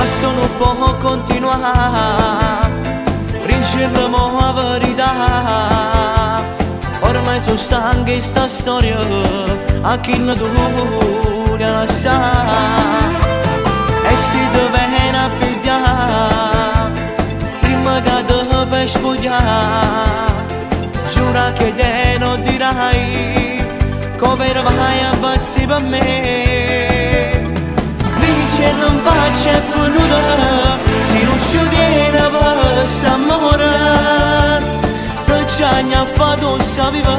Questo non può continuare, rincello mo la verità. Ormai sono stanca di sta storia, a chi non tu la sa. E si deve a pigliare, prima che te fai spogliare, giura che te non dirai, come vai a pazzi per me. Dice non faccia è venuta, se non ci tiene per st'amore, che ci ha fatto sapeva,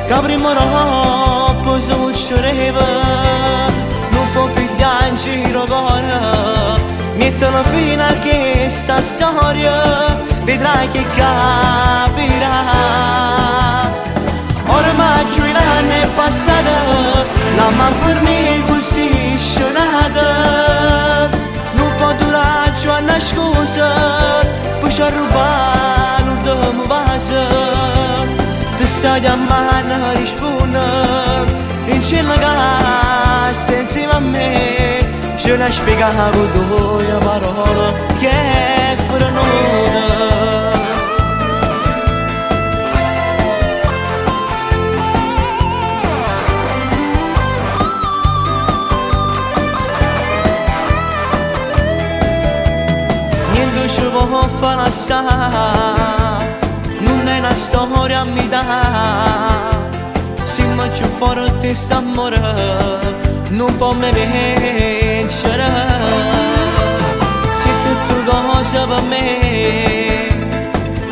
che prima o dopo succedeva, non può pigliare in giro cuore, mettono fine a questa storia, vedrai che capirà. Ormai giù l'anno è passata, la man fornì così scenata, non può durare più una scusa, poi ci ruba l'ultimo vaso, ti stai chiamando a rispondere, in cielo che stai insieme a me, ce la spiegavo due parole che è venuta. Niente ci può fare lasciare, non è una storia a metà. Se ma più forte st'amore, non può mai vincere. Se tutto cosa per me,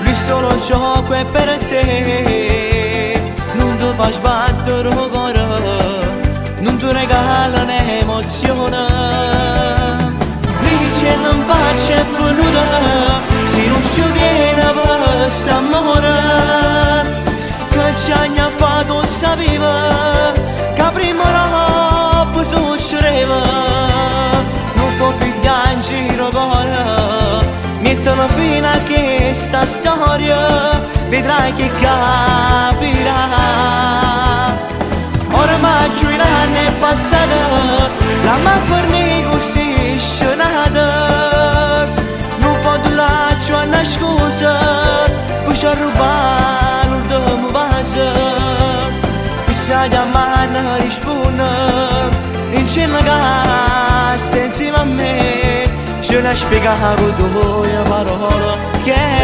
lui solo gioco è per te. Non ti fa sbattere il cuore, non ti regala un'emozione. Dice non faccia è venuta, se non ci tiene per st'amore, che ci ha fatto sapeva, che prima o dopo succedeva, non può pigliare in giro cuore, mettono fine a questa storia, vedrai che capirà. Ormai giù l'anno è passata, la man fornì così scenata, non può durare più una scusa, poi ci ruba l'ultimo vaso, ti stai chiamando a rispondere, in cielo che stai insieme a me, ce la spiegavo due parole che